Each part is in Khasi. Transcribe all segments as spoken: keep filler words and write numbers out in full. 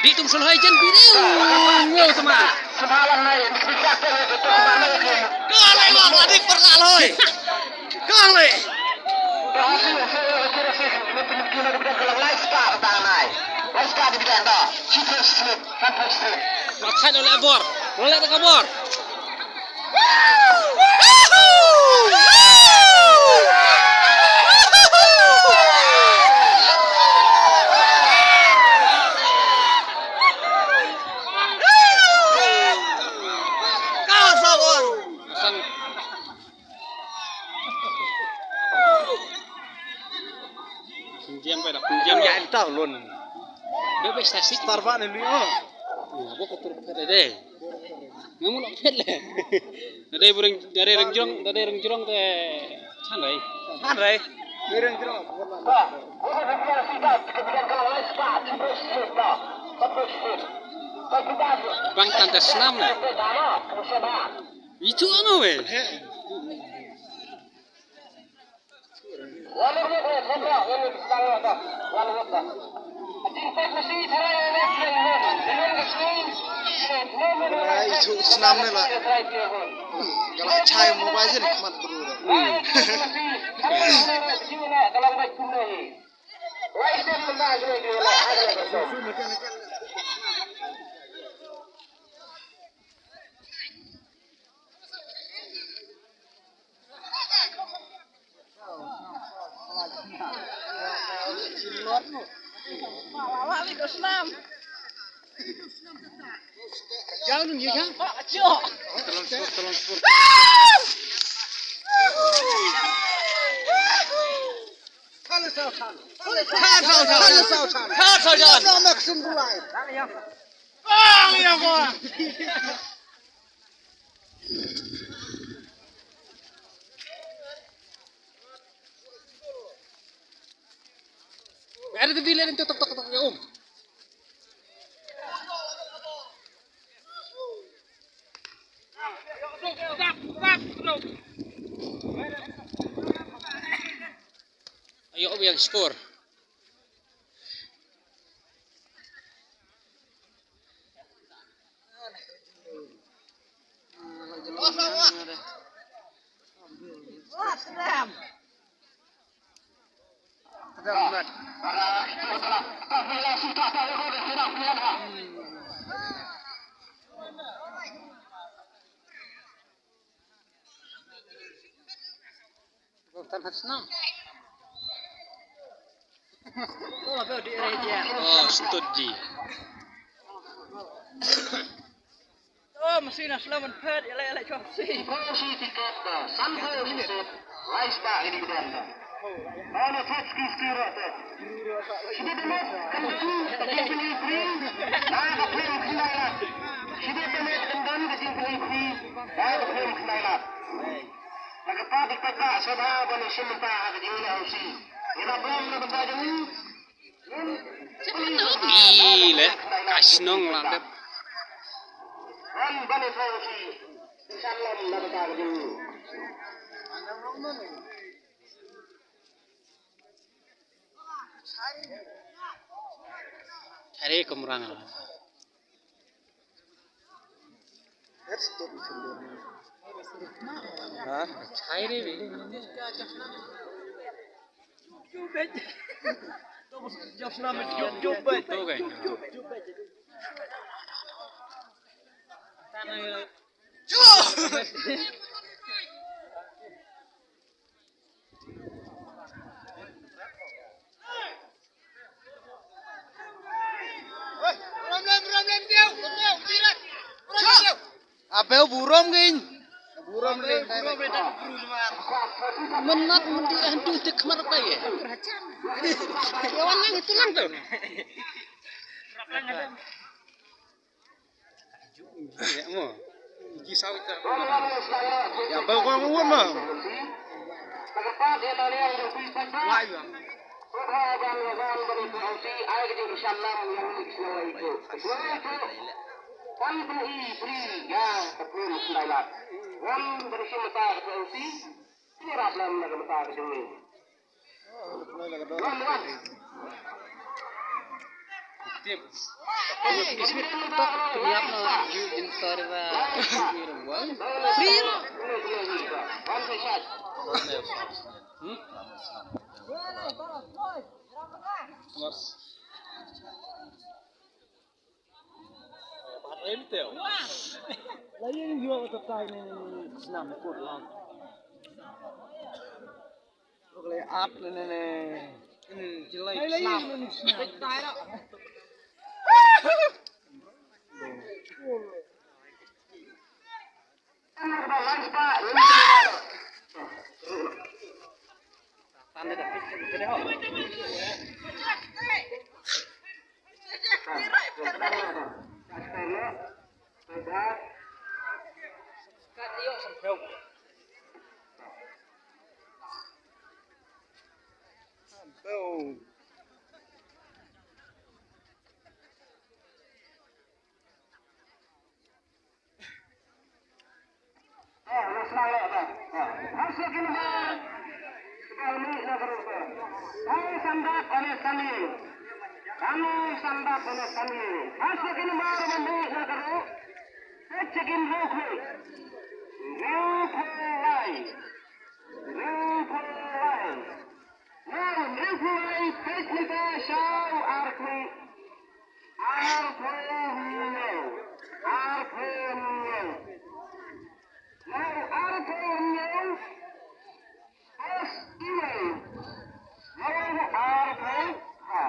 Di tum sul hoi jen bi di. Nyo sama. Kong le kong le dik per la hoi. Kong le. Mat khat ole bor. Ole ka bor. Pinjam bai da pinjam ya. Entah lon. Bebe sasik. Starba ne lui oh. Bo ko tur pet de. Ngamu lo pet le. Dade bureng dade reng jrong dade reng jrong te chan rai. Chan rai. Reng jrong. Bang tante snam ne. Itu ano we. Ai, chu snam ne la. Ka la chai mobile jin khmat bru da. Ada tu bilang tu tok tok tok ya um. Ayo, Obi, yang skor. Oh, studi. Oh, masi na selamat pet, ya, ya, ya, cuci. Masi tiket, santai tiket. Laista ini benda. Mana kat ski ski rata. Sida demet kandang ka jingpynïaid free na ka phlim khyndai lak. Sida demet kandang ka jingpynïaid free na ka phlim khyndai lak. Na ka pat dik pat ba saba ba ni shim mynta ha ka jingïaid hausi. Ïa ba blam na bynta jong u. Sida demet ka shnong la dep. Wan ba ni hausi. Salam na bynta jong u. Chari kumrang. Ha? Chari bi. Abe burom gin. Burom gin. Menat menti hantu tik mar pa ye. Yawan nang itu nang tu. Ïa, mo. Ji sawi ta. Ïa, ba kong won ma. Wai ba. La ïa ïa ka tai ne ne snam kut lang. Ka la ap ne ne ne. Jilai snam. Now, Mripuri, page neta saw arphew, arphew hynñiew, arphew hynñiew. Now, arphew hynñiew, post email. Now, arphew, ha.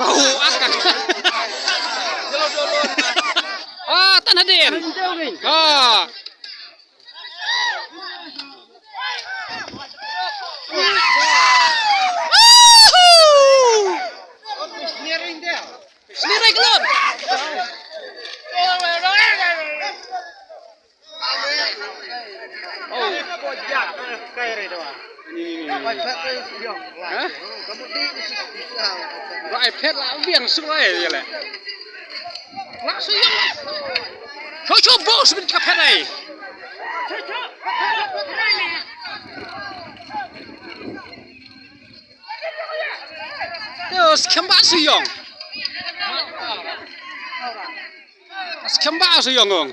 Bau akak. Ah, tan hadir. Ah. Sniring klon. Ba ai phet la biang shuh ïa le. La shu ïong. Shu shu bos bin ka phet ai. Yo, skhem ba shu ïong. Skhem ba shu ïong ong.